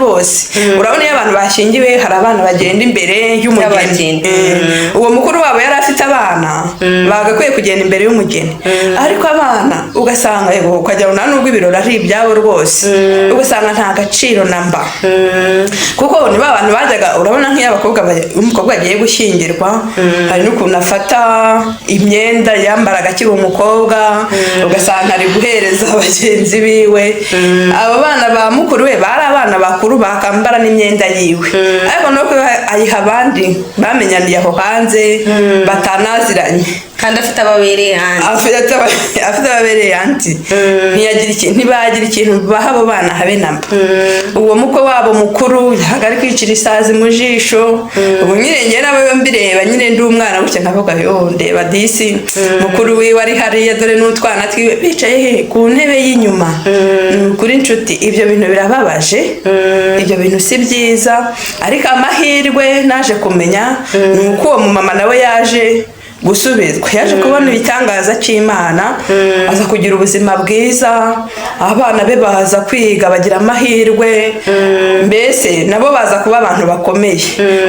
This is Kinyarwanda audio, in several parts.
bose. Urabona iyo abantu bashyingiwe, hari abana bagenda imbere y'umugeni. Y'abageni. Uwo mukuru wabo yari afite abana bagakwiye kugenda imbere y'umugeni, ariko abana ugasanga, yego, ukagira ngo nta nubwo ibirori ari ibyabo rwose, ugasanga nta gaciro na mba, kuko ni ba bantu bajyaga, urabona nk'iyo abakobwa umukobwa agiye gushyingirwa, hari n'ukuntu afata imyenda yambaraga akiri umukobwa, ugasanga ari guhereza bagenzi biwe. Abo bana ba mukuru we bari abana bakuru bakambara n'imyenda yiwe, ariko nuko ayiha abandi bamenyaniye aho hanze batanaziranye. Kandi afite ababereye hanze. Afite ababereye anti ntiyagira ikintu, ntibagira ikintu baha abo bana habe namba. Uwo mukwe wabo mukuru yabaga ari kwicira isazi mu jisho. Ubu nyine njye nawe mbireba nyine ndi umwana gutya, nkavuga: "Yo, ndeba disi mukuru wiwe ari hariya, dore n'utwana twiwe bicaye he ku ntebe y'inyuma." Ni ukuri inshuti, ibyo bintu birababaje, ibyo bintu si byiza. Ariko amahirwe naje kumenya ni uko uwo mumama nawe yaje gusubizwa, yaje kubona ibitangaza cy'Imana, aza kugira ubuzima bwiza, abana be baza kwiga, bagira amahirwe, mbese nabo baza kuba abantu bakomeye.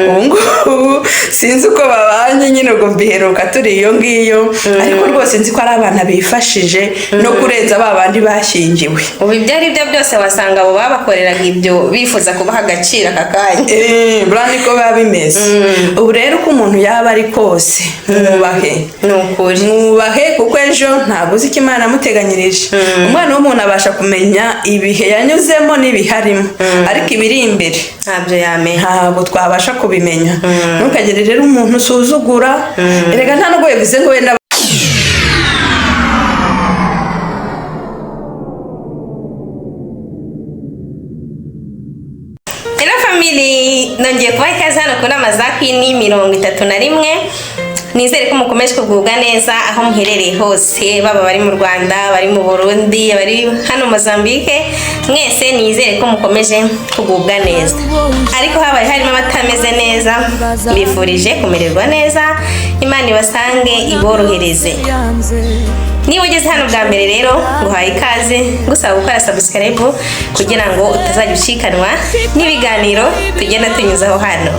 Ubu ngubu sinzi uko babanye nyine, ubwo mbiheruka turi iyo ngiyo, ariko rwose nzi ko ari abana bifashije no kurenza ba bandi bashyingiwe. Ubu ibyo ari byo byose, wasanga abo babakoreraga ibyo bifuza kubaha agaciro aka kanya. Buriya niko biba bimeze. Ubu rero uko umuntu yaba ari kose, mwubahe. Ni ukuri. Mwubahe, kuko ejo ntabwo uzi icyo Imana yamuteganyirije. Umwana w'umuntu abasha kumenya ibihe yanyuzemo n'ibihe arimo, ariko ibiri imbere ntabyo yamenya. Ntabwo twabasha kubimenya. Ntukagire rero umuntu usuzugura. Erega nta nubwo bivuze ngo wenda Hello family, nongeye kubaha ikaze hano ku nama za Queen 31. Nizere ko mukomeje kugubwa neza aho muherereye hose, baba bari mu Rwanda, bari mu Burundi, bari hano Mozambique, mwese nizere ko mukomeje kugubwa neza. Ariko habaye harimo abatameze neza, mbifurije kumererwa neza, Imana ibasange iborohereze. Niba ugeze hano bwa mbere rero, nguhaye ikaze, gusaba gukora subscribe kugira ngo utazajya ucikanwa n'ibiganiro tugenda tunyuzaho hano.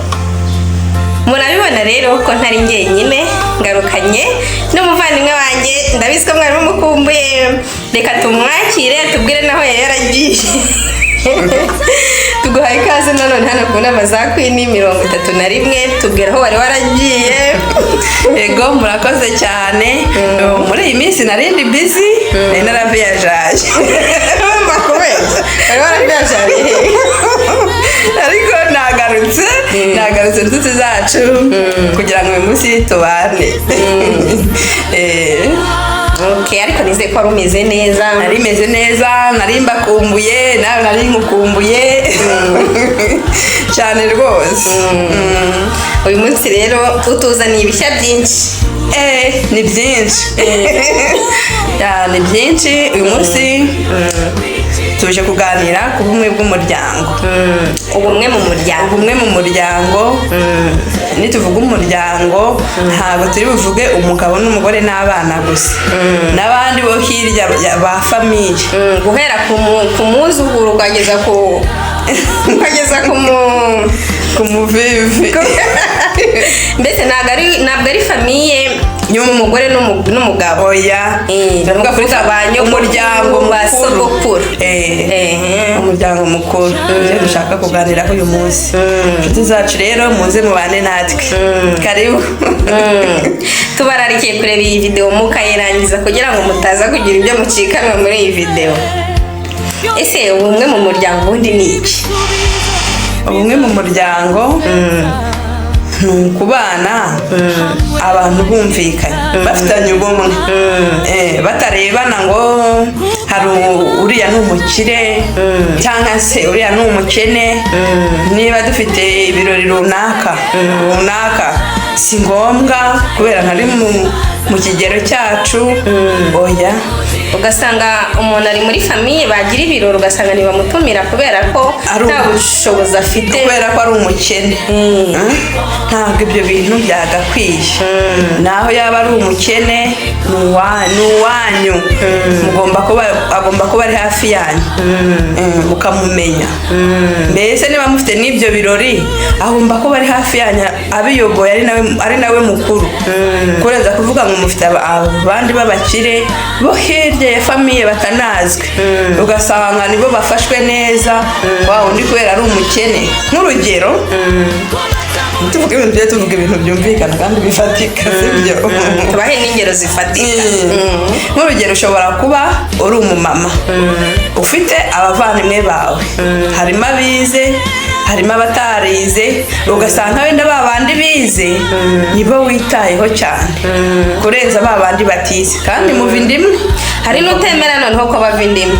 Murabibona rero ko ntari njyenyine, ngarukanye n'umuvandimwe wanjye. Ndabizi ko mwari mumukumbuye. Reka tumwakire, tubwire naho yari yaragiye. Tuguhaye ikaze nanone hano ku nama za Queen 31. Tubwira aho wari waragiye. Ego, murakoze cyane. Muri iyi minsi narindi busy, nari naraviyajaje. Wari warabyajariye? Ariko nagarutse, nagarutse inshuti zacu, kugira ngo uyu munsi tubane. Okay, ariko nizeye ko wari umeze neza. Nari meze neza, nari mbakumbuye, nawe nari nkukumbuye cyane rwose. Uyu munsi rero utuzaniye ibishya byinshi. Ni byinshi. Ya, ni byinshi. Uyu munsi tuje kuganira ku bumwe bw'umuryango. Ubumwe mu muryango. Ubumwe mu muryango. Nituvuga umuryango, ntabwo turi buvuge umugabo n'umugore n'abana gusa, n'abandi bo hirya ba famille. Guhera ku muzukuru ukageza ku ku muvivi. Mbese ntabwo ari famille y'umugore n'umugabo. Oya. Turavuga kuri ba nyogokuru, umuryango ba mukuru. Sogokuru. Umuryango mukuru ibyo dushaka kuganiraho uyu munsi. Inshuti zacu rero, muze mubane natwe, karibu. Tubararikiye kureba iyi video mukayirangiza kugira ngo mutaza kugira ibyo mucikanwa muri iyi video. Ese ubumwe mu muryango ubundi ni iki? Ubumwe mu muryango ni ukubana abantu bumvikanye, bafitanye ubumwe, batarebana ngo hari uriya ni umukire cyangwa se uriya ni umukene. Niba dufite ibirori runaka runaka, si ngombwa kubera ntari mu mu kigero cyacu, oya. Ugasanga umuntu ari muri famille, bagira ibirori ugasanga ntibamutumira kubera ko nta bushobozi afite. Kubera ko ari umukene. Ntabwo ibyo bintu byagakwiye. Naho yaba ari umukene, ni uwanyu, mugomba kuba, agomba kuba ari hafi yanyu, mukamumenya. Mbese niba mufite n'ibyo birori, agomba kuba ari hafi yanyu abiyoboye, ari nawe mukuru, kurenza kuvuga ngo mufite abandi b'abakire bo hirya ya famille batanazwi, ugasanga nibo bafashwe neza, wa undi kubera ari umukene. Nk'urugero, tuvuga ibintu byo tuvuga ibintu byumvikana kandi bifatika, sibyo? Tubahe n'ingero zifatika. Nk'urugero, ushobora kuba uri umumama ufite abavandimwe bawe, harimo abize, harimo abatarize, ugasanga wenda ba bandi bize nibo witayeho cyane kurenza ba bandi batize, kandi muva inda imwe. Hari n'utemera noneho ko bava inda imwe.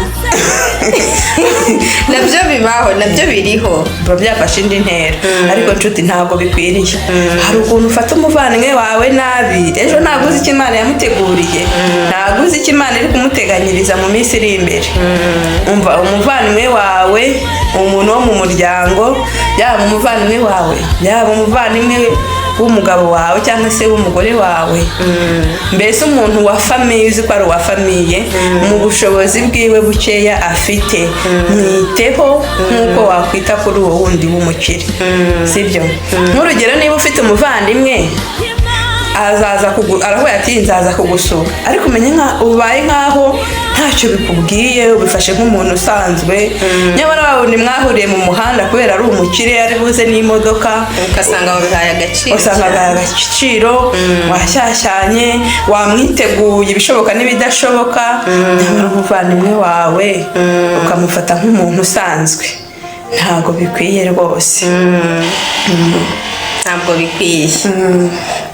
Nabyo bibaho, nabyo biriho. Biba byafashe indi ntera. Ariko nshuti, ntabwo bikwiriye. Hari ukuntu ufata umuvandimwe wawe nabi, ejo ntabwo uzi icyo Imana yamuteguriye, ntabwo uzi icyo Imana iri kumuteganyiriza mu minsi iri imbere. Umva, umuvandimwe wawe, umuntu wo mu muryango, yaba umuvandimwe wawe, yaba umuvandimwe w'umugabo wawe cyangwa se w'umugore wawe, mbese umuntu wa famille uzi ko ari uwa famille, mu bushobozi bwiwe bukeya afite, mwiteho nk'uko wakwita kuri uwo wundi w'umukire, sibyo? Nk'urugero, niba ufite umuvandimwe azaza aravuga ati: "Nzaza kugusura," ariko umenye nka ubaye nkaho ntacyo bikubwiye, ubifashe nk'umuntu usanzwe, nyamara wa wundi mwahuriye mu muhanda, kubera ari umukire, ari buze n'imodoka, ugasanga wabihaye agaciro. Usanga cyane. agaha agaciro, washyashyanye, wamwiteguye ibishoboka n'ibidashoboka, nyamara umuvandimwe wawe ukamufata nk'umuntu usanzwe. Ntabwo bikwiye rwose. Ntabwo bikwiye.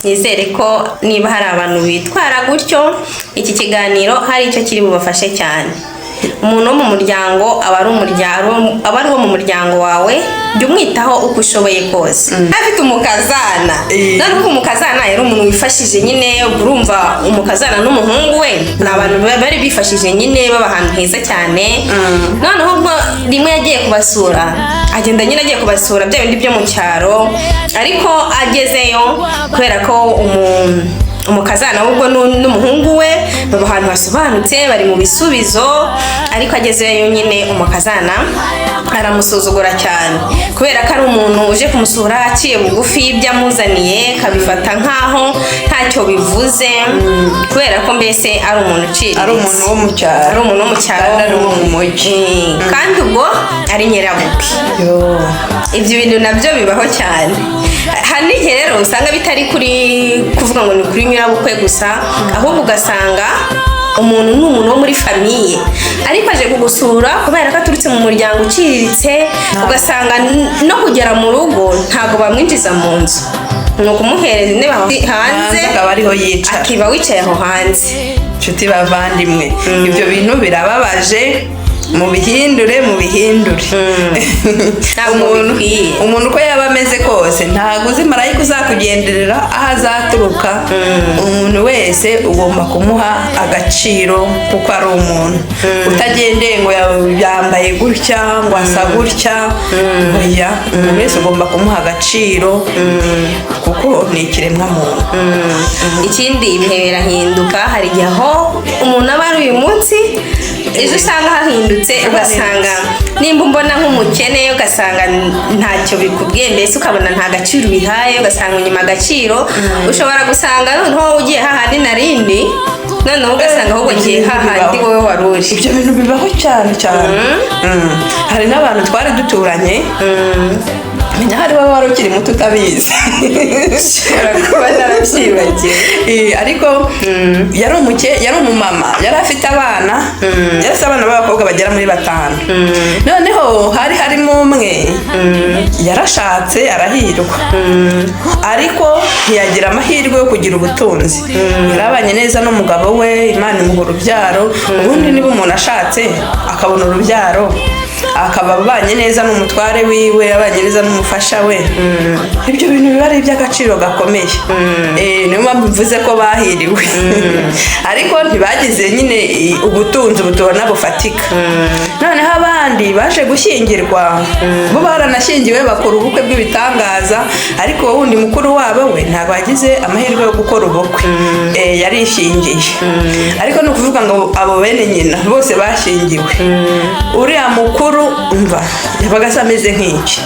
Nizere ko niba hari abantu bitwara gutyo, iki kiganiro hari icyo kiri bubafashe cyane. Umuntu wo mu muryango aba ari umuryango, aba ari uwo mu muryango wawe, jya umwitaho uko ushoboye kose. Afite umukazana, noneho umukazana yari umuntu wifashije nyine. Urumva, umukazana n'umuhungu we ni abantu bari bifashije nyine, baba ahantu heza cyane. Noneho ubwo rimwe yagiye kubasura, agenda nyine agiye kubasura bya bindi byo mu cyaro, ariko agezeyo, kubera ko umukazana we ubwo n'umuhungu we baba ahantu hasobanutse, bari mu bisubizo, ariko agezeyo nyine umukazana aramusuzugura cyane, kubera ko ari umuntu uje kumusura aciye bugufi, ibyo amuzaniye akabifata nkaho ntacyo bivuze, kubera ko mbese ari umuntu uciriritse. Ari umuntu wo mu cyaro. Ari umuntu wo mu cyaro. Kandi ari uwo mu mujyi. Kandi ubwo ari nyirabukwe. Yo. Ibyo bintu nabyo bibaho cyane. Hari n'igihe rero usanga bitari kuri kuvuga ngo ni kuri nyirabukwe gusa, ahubwo ugasanga umuntu ni umuntu wo muri famille, ariko aje kugusura kubera ko aturutse mu muryango uciriritse, ugasanga no kugera mu rugo ntabwo bamwinjiza mu nzu, ni ukumuhereza intebe aho hanze, hanze akaba ariho yicara, akiba wicaye aho hanze. Inshuti, bavandimwe, ibyo bintu birababaje, mubihindure, mubihindure. Ntabwo Umuntu, bikwiye. umuntu uko yaba ameze kose, ntabwo uzi marayika uzakugenderera aho azaturuka. Umuntu wese ugomba kumuha agaciro kuko ari umuntu, utagendeye ngo yambaye gutya, ngo asa gutya, oya. Umuntu wese ugomba kumuha agaciro kuko ni ikiremwamuntu. Ikindi, ibihe birahinduka. Hari igihe aho umuntu aba ari uyu munsi, ejo usanga hahindutse, ugasanga nimba umbona nk'umukene, ugasanga ntacyo bikubwiye, mbese ukabona nta gaciro ubihaye, ugasanga unyima agaciro. Ushobora gusanga noneho ugiye hahandi narindi, noneho ugasanga ahubwo ngiye hahandi wowe wari uri. Ibyo bintu bibaho cyane cyane. Hari n'abantu twari duturanye, menya hari wowe wari ukiri muto utabizi. Ushobora kuba narabyibagiwe. Ariko yari umuke, yari umumama, yari afite abana, yari afite abana b'abakobwa bagera muri batanu. Noneho hari harimo umwe yarashatse arahirwa, ariko ntiyagira amahirwe yo kugira ubutunzi. Yarabanye neza n'umugabo we, Imana imuha urubyaro. Ubundi niba umuntu ashatse akabona urubyaro akaba abanye neza n'umutware wiwe, abanye neza n'umufasha we, ibyo bintu biba ari iby'agaciro gakomeye. Niyo mpamvu mvuze ko bahiriwe, ariko ntibagize nyine ubutunzi butubona bufatika. Noneho abandi baje gushyingirwa, bo baranashyingiwe, bakora ubukwe bw'ibitangaza, ariko uwo wundi mukuru wabo we ntabwo yagize amahirwe yo gukora ubukwe. Yarishingiye, ariko ni ukuvuga ngo abo bene nyina bose bashyingiwe. Uriya mukuru, umva, yabaga asa ameze nk'iki,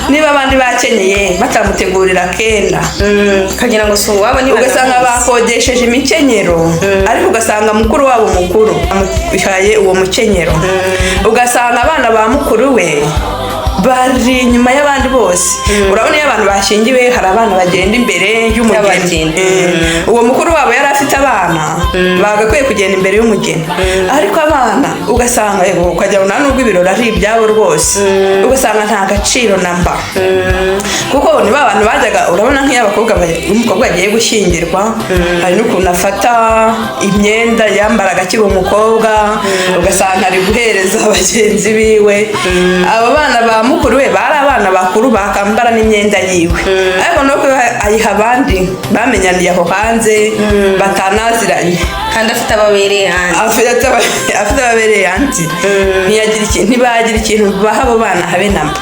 niba abandi bakenyeye batamutegurira kenda, Ukagira ngo si uwabo niba. Ugasanga bakodesheje imikenyero, ariko ugasanga mukuru wabo mukuru amuhaye uwo mukenyero, ugasanga abana ba mukuru we bari inyuma y'abandi bose. Urabona iyo abantu bashyingiwe, hari abana bagenda imbere y'umugeni. Y'abageni. Uwo mukuru wabo yari afite abana bagakwiye kugenda imbere y'umugeni, ariko abana ugasanga, yego, ukajya nta nubwo ibirori ari ibyabo rwose, ugasanga nta gaciro na mba, kuko ni ba bantu bajyaga, urabona nk'iyo abakobwa umukobwa agiye gushyingirwa, hari n'ukuntu afata imyenda yambaraga akiri umukobwa, ugasanga ari guhereza bagenzi biwe. Abo bana ba mukuru we bari abana bakuru bakambara n'imyenda yiwe, ariko nuko ayiha abandi bamenyaniye aho hanze batanaziranye. Kandi afite ababereye hanze. Afite ababereye hanze, ntiyagira ikintu, ntibagira ikintu baha abo bana habe na mba.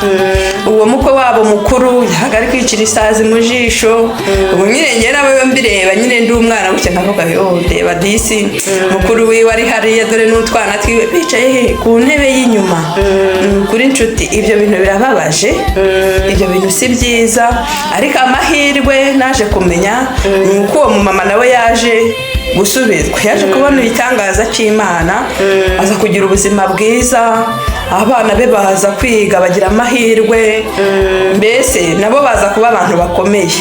Uwo mukwe wabo mukuru yabaga ari kwicira isazi mu jisho. Ubu nyine njye nawe mbireba nyine ndi umwana gutya, nkavuga: "Yo, reba disi, mukuru wiwe ari hariya, dore n'utwana twiwe bicaye he ku ntebe y'inyuma." Kuri inshuti, ibyo bintu birababaje, ibyo bintu si byiza. Ariko amahirwe naje kumenya ni uko uwo mumama nawe yaje gusubizwa, yaje kubona igitangaza cy'Imana, aza kugira ubuzima bwiza, abana be baza kwiga, bagira amahirwe, mbese nabo baza kuba abantu bakomeye.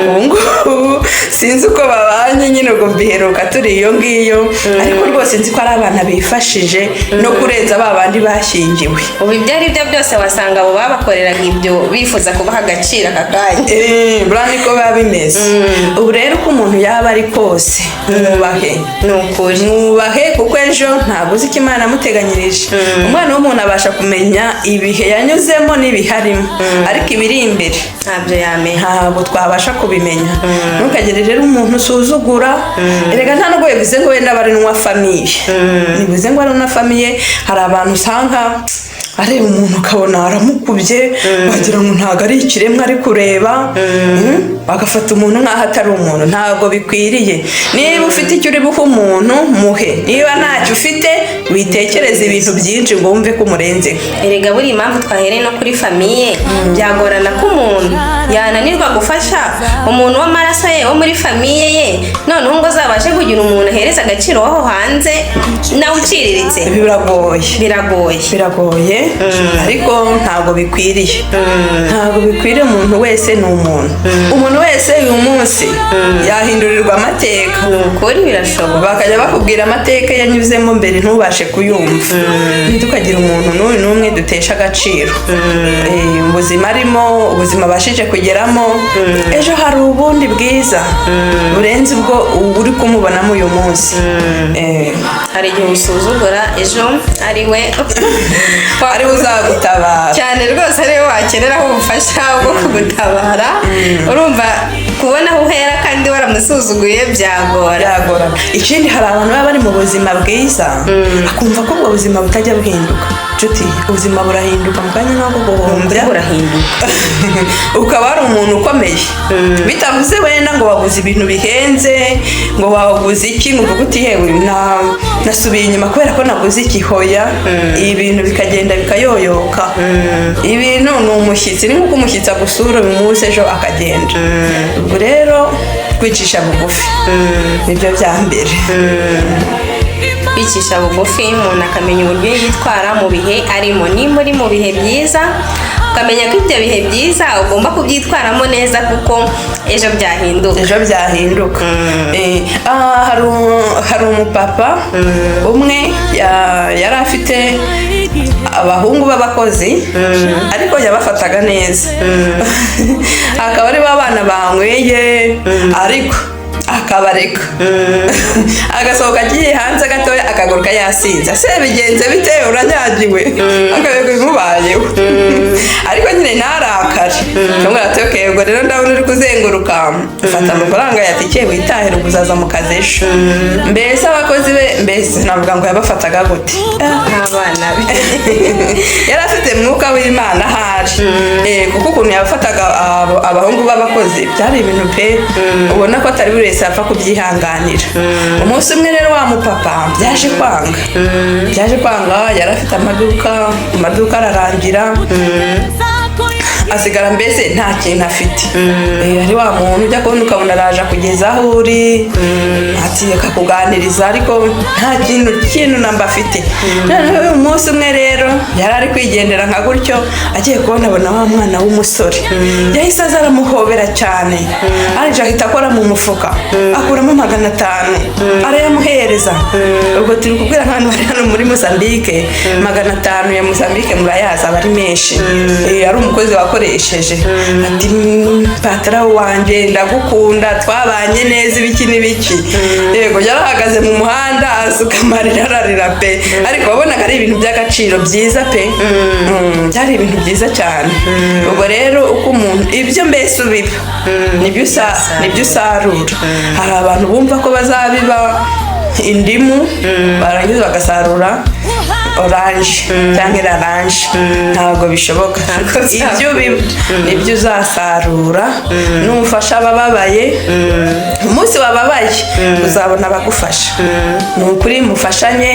Ubu ngubu sinzi uko babanye nyine, ubwo mbiheruka turi iyo ngiyo, ariko rwose nzi ko ari abana bifashije no kurenza ba bandi bashyingiwe. Ubu ibyo ari byo byose, wasanga abo babakoreraga ibyo bifuza kubaha agaciro aka kanya. Buriya niko biba bimeze. Ubu rero uko umuntu yaba ari kose, mwubahe. Ni ukuri. Mwubahe, kuko ejo ntabwo uzi icyo Imana yamuteganyirije. Umwana w'umuntu abasha kumenya ibihe yanyuzemo n'ibihe arimo, ariko ibiri imbere ntabyo yamenya. Ntabwo twabasha kubimenya. Ntukagire rero umuntu usuzugura. Erega nta nubwo bivuze ngo wenda bari n'uwa famille, ntibivuze ngo ari n'uwa famille. Hari abantu usanga areba umuntu ukabona aramukubye, wagira ngo ntabwo ari ikiremwa ari kureba. Bagafata umuntu nk'aho atari umuntu. Ntabwo bikwiriye. Niba ufite icyo uri buhe umuntu, muhe. Niba ntacyo ufite, witekereze ibintu byinshi ngo wumve ko umurenzeho. Erega buri impamvu twahereye no kuri famille, byagorana ko umuntu yananirwa gufasha umuntu w'amaraso ye, wo muri famille ye, noneho ngo azabashe kugira umuntu ahereza agaciro aho hanze nawe uciriritse. Ibi biragoye. Biragoye. Biragoye, ariko ntabwo bikwiriye, ntabwo bikwiriye. Umuntu wese ni umuntu. Umuntu wese uyu munsi yahindurirwa amateka. Ni ukuri, birashoboka. Bakajya bakubwira amateka yanyuzemo mbere, ntubashe kuyumva. Ntitukagire umuntu n'uyu n'umwe dutesha agaciro. Ubuzima arimo, ubuzima abashije kugeramo, ejo hari ubundi bwiza burenze ubwo uri kumubonamo uyu munsi. Hari igihe usuzugura, ejo ari we ari we uzagutabara. Cyane rwose, ariwe wakeneraho ubufasha bwo kugutabara. Urumva kubona aho uhera kandi waramusuzuguye byagora. Byagorana. Ikindi, hari abantu baba bari mu buzima bwiza, akumva ko ubwo buzima butajya buhinduka. Nshuti, ubuzima burahinduka mu kanya nk'ako guhumbya. Burahinduka. Ukaba wari umuntu ukomeye, bitavuze wenda ngo waguze ibintu bihenze, ngo waguze iki, ngo uvuge uti: "Yewe, nasubiye inyuma kubera ko naguze iki." Hoya, ibintu bikagenda bikayoyoka. Ibintu ni umushyitsi, ni nk'uko umushyitsi agusura uyu munsi, ejo akagenda. Ubwo rero kwicisha bugufi nibyo bya mbere. Kwicisha bugufi, umuntu akamenya uburyo yitwara mu bihe arimo. Nimba uri mu bihe byiza, ukamenya ko ibyo bihe byiza ugomba kubyitwaramo neza, kuko ejo byahinduka. Ejo byahinduka. Hari umupapa umwe yari afite abahungu b'abakozi, ariko yabafataga neza, akaba ari bo abana banyweye, ariko Akabareka, agasohoka agiye hanze gatoya, akagaruka yasinze. Ese bigenze bite? Uranyagiwe? Akaberwa ibimubayeho, ariko nyine ntarakare. Cyangwa ati: "Okay, ubwo rero ndabona uri kuzenguruka, fata amafaranga ya tike witahire, ubwo uzaza mu kazi ejo." Mbese abakozi be, mbese navuga ngo yabafataga gute? Nk'abana be. Yari afite mwuka w'Imana ahari. Kuko ukuntu yabafataga abahungu b'abakozi byari ibintu pe ubona ko atari buri wese yapfa kubyihanganira. Umunsi umwe rero wa mupapa byaje kwanga. Yari afite amaduka, amaduka ararangira, asigara mbese nta kintu afite. Ari wa muntu ujya kubona ukabona araje kugeza aho uri, ati akakuganiriza, ariko nta kintu namba afite. Noneho umunsi umwe rero yari ari kwigendera nka gutyo, agiye kubona abona wa mwana w'umusore yahise aza aramuhobera cyane, arangije ahita akora mu mufuka, akuramo 500 arayamuhereza. Ubwo turi kubwira nk'abantu bari hano muri Mozambique, 500 ya Mozambique murayazi, aba ari menshi. Ari umukozi wakoresheje, ati: "Patara wanjye, ndagukunda, twabanye neza," ibiki n'ibiki. Yego, yarahagaze mu muhanda asuka amarira, ararira pe, ariko wabonaga ari ibintu by'agaciro byiza pe. Byari ibintu byiza cyane. Ubwo rero uko umuntu ibyo mbese ubiba nibyo usarura. Hari abantu bumva ko bazabiba indimu, barangiza bagasarura orange cyangwa iraranje. Ntabwo bishoboka. Ibyo biba nibyo uzasarura. Nufasha abababaye, umunsi wababaye uzabona abagufasha. Ni ukuri, mufashanye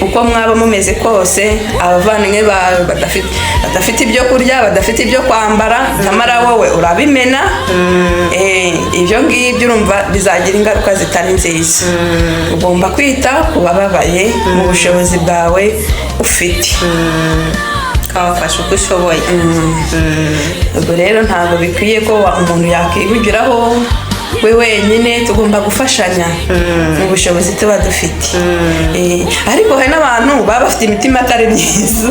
uko mwaba mumeze kose. Abavandimwe bawe badafite ibyo kurya, badafite ibyo kwambara, nyamara wowe urabimena. Ibyo ngibyo urumva bizagira ingaruka zitari nziza. Ugomba kwita ku bababaye mu bushobozi bwawe ufite. Ukabafasha uko ushoboye. Ubwo rero ntabwo bikwiye ko umuntu yakwihugiraho we wenyine. Tugomba gufashanya mu bushobozi tuba dufite. Ariko hari n'abantu baba bafite imitima atari myiza,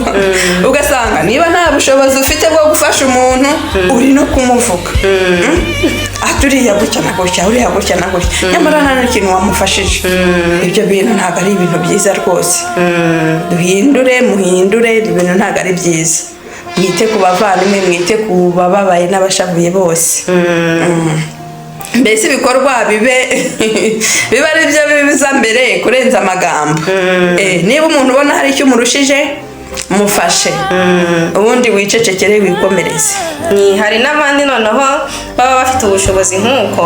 ugasanga niba nta bushobozi ufite bwo gufasha umuntu, uri no kumuvuga. Ati uriya gutya na gutya, uriya gutya na gutya, nyamara nta n'ikintu wamufashije. Ibyo bintu ntabwo ari ibintu byiza rwose. Duhindure, muhindure, ibyo bintu ntabwo ari byiza. Mwite ku bavandimwe, mwite ku bababaye n'abashavuye bose. Mbese ibikorwa bibe biba ari byo biza mbere kurenza amagambo. Niba umuntu ubona hari icyo umurushije, mufashe, ubundi wicecekere, wikomereze. Ni hari n'abandi noneho baba bafite ubushobozi nk'uko,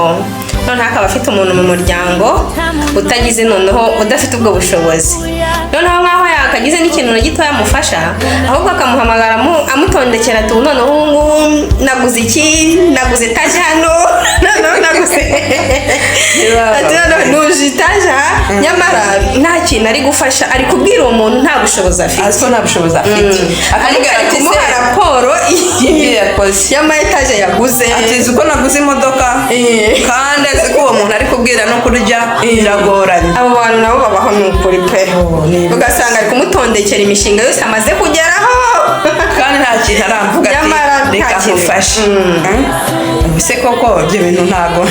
noneho akaba afite umuntu mu muryango utagize, noneho udafite ubwo bushobozi, noneho nk'aho yakagize n'ikintu na gitoya amufasha, ahubwo akamuhamagara amutondekera ati: "Ubu noneho ubu ngubu naguze iki, naguze etaje hano, noneho naguze," ati: "Noneho nuje etaje aha," nyamara nta kintu ari gufasha, ari kubwira uwo muntu nta bushobozi afite. Azi ko nta bushobozi afite, ariko akamubwira ari ati kumuha se raporo y'ibyo yakoze, y'ama etaje yaguze. Ati: "Uzi ko naguze imodoka?" Kandi azi ko uwo muntu ari kubwira no kurya biragoranye. Abo bantu nabo babaho, ni ukuri pe. Oh, ni ibibazo. Ugasanga ari kumutondekera imishinga yose amaze kugeraho, kandi nta kintu aramvuga ati Nyamara nta reka kintu. nkufashe. Ubu se koko ibyo bintu ntabwo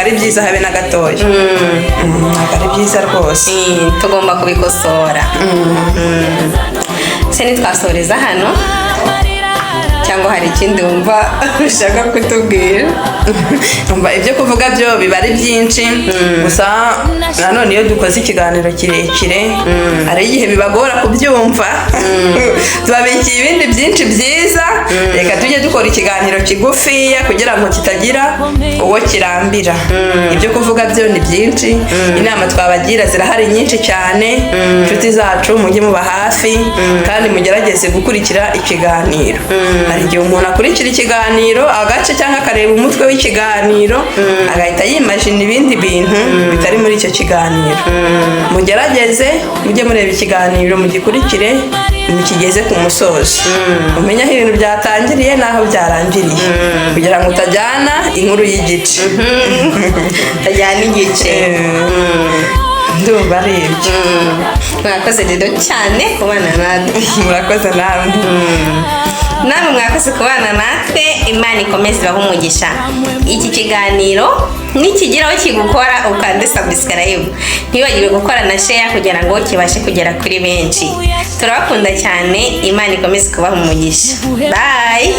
ari byiza habe na gatoya. Ntabwo ari byiza rwose. Tugomba kubikosora. Se ntitwasoreza hano, cyangwa hari ikindi wumva ushaka kutubwira? Umva, ibyo kuvuga byo biba ari byinshi, gusa nanone iyo dukoze ikiganiro kirekire hari igihe bibagora kubyumva. Tubabikiye ibindi byinshi byiza. Reka tujye dukora ikiganiro kigufiya kugira ngo kitagira uwo kirambira. Ibyo kuvuga byo ni byinshi, inama twabagira zirahari nyinshi cyane. Inshuti zacu, mujye muba hafi kandi mugerageze gukurikira ikiganiro. Hari igihe umuntu akurikira ikiganiro agace cyangwa akareba umutwe w'ikiganiro, agahita yimajina ibindi bintu bitari muri icyo kiganiro. Mugerageze mujye mureba ikiganiro, mugikurikire mukigeze ku musozo, umenye aho ibintu byatangiriye n'aho byarangiriye, kugira ngo utajyana inkuru y'igice. Tajyana igice. Ndumva Ndumva ari ibyo. Mwakoze rero cyane kubana natwe. Murakoze namwe. Namwe mwakoze kubana natwe. Imana ikomeze ibahe umugisha. Iki kiganiro nikigeraho kigukora, ukande subscribe, ntiwibagirwe gukora na share kugira ngo kibashe kugera kuri benshi. Turabakunda cyane. Imana ikomeze kubaha umugisha. Bye.